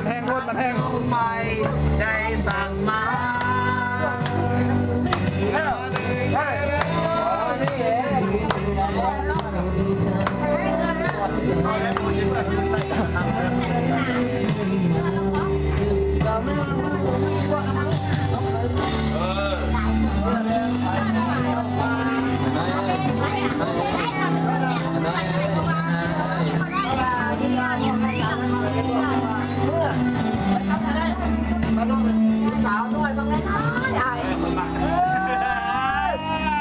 ແຮງຄົນ ມັນແຮງ ໃໝ່ໃຈສັ່ງມາ ສາວນ້ອຍບາງນັ້ນອາຍ ເອີ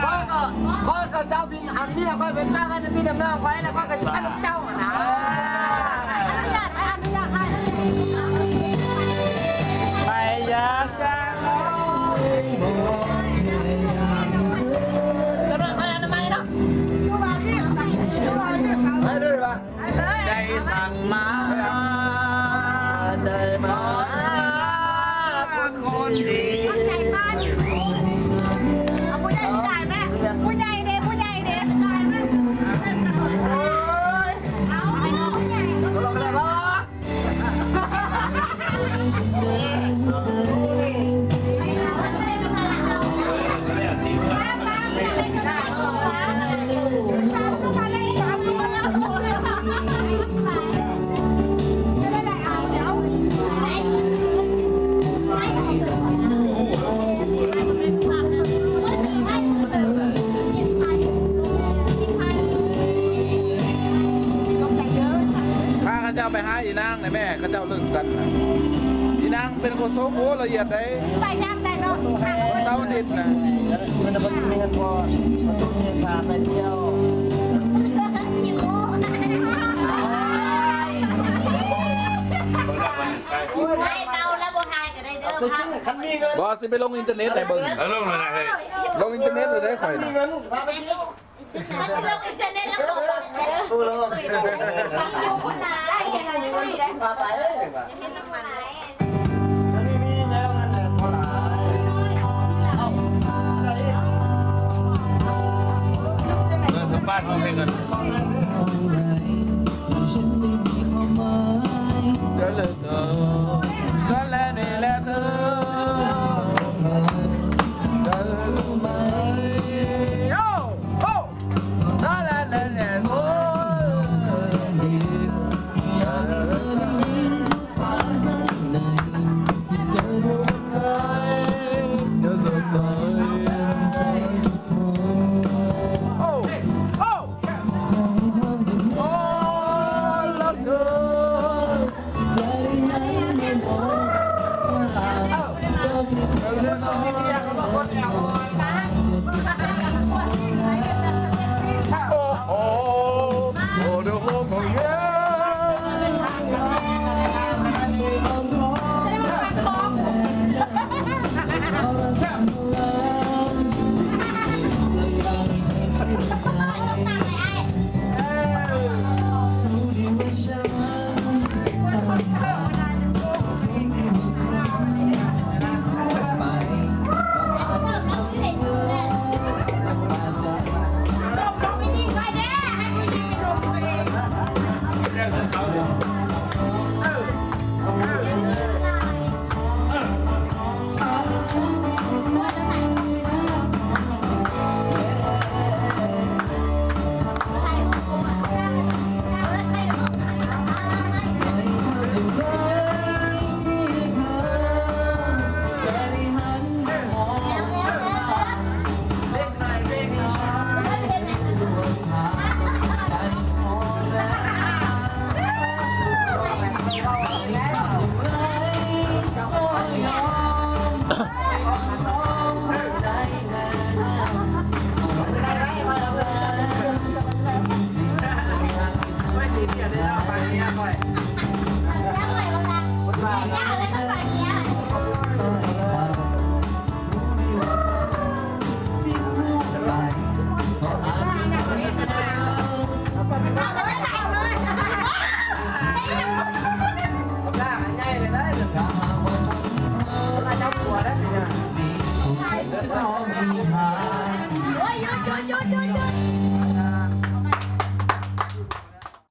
ຂ້ອຍກໍ ຂ້ອຍກໍເຈົ້າ ອັນເມຍຂ້ອຍໄປຕັ້ງໃຫ້ພີ່ນ້ອງຂ້ອຍ ແລ້ວຂ້ອຍກໍຊິໄປນຳເຈົ້າຫັ້ນນະ. ອະນຸຍາດໃຫ້ ອະນຸຍາດໃຫ້ ໄປຢາກຈາກເຮົາ ຈະເດີນໄປອະນາໄມເນາະ ໃຫ້ເລີຍວ່າ ໃຈສັ່ງມາ ໃຈມາ ຄົນດີ ເອົາຜູ້ໃຫຍ່ ຜູ້ໃຫຍ່ແມ່ ຜູ້ໃຫຍ່ເດ້ ຜູ້ໃຫຍ່ເດ້ ຜູ້ໃຫຍ່ແມ່ ເອົາ ເອົາຜູ້ໃຫຍ່ ພາເຂົາເຈົ້າໄປຫາອີນາງ ແມ່ເຂົາເຈົ້າເລີກກັນນະ ອີນາງເປັນຄົນໂສໂຄລະອຽດໃດ໋ ໄປຍາມໃດເນາະ ເສົາອາທິດນະ ມັນບໍ່ມີເງິນພໍ ມັນຕ້ອງມີພາໄປທ່ຽວ ໄດ້ເມົາແລ້ວບໍ່ຖ່າຍກໍໄດ້ເດີ ຄັນມີເງິນ ບໍ່ ຊິໄປລົງອິນເຕີເນັດໃຫ້ເບິ່ງ ເອີ ລົງແລ້ວນະ ເຮີ້ຍ ລົງອິນເຕີເນັດເລີຍເດ້ຂ້ອຍນະ ມີເງິນພາໄປທ່ຽວ ເອີ ສຳພາດຮ້ອງເພງກັນ.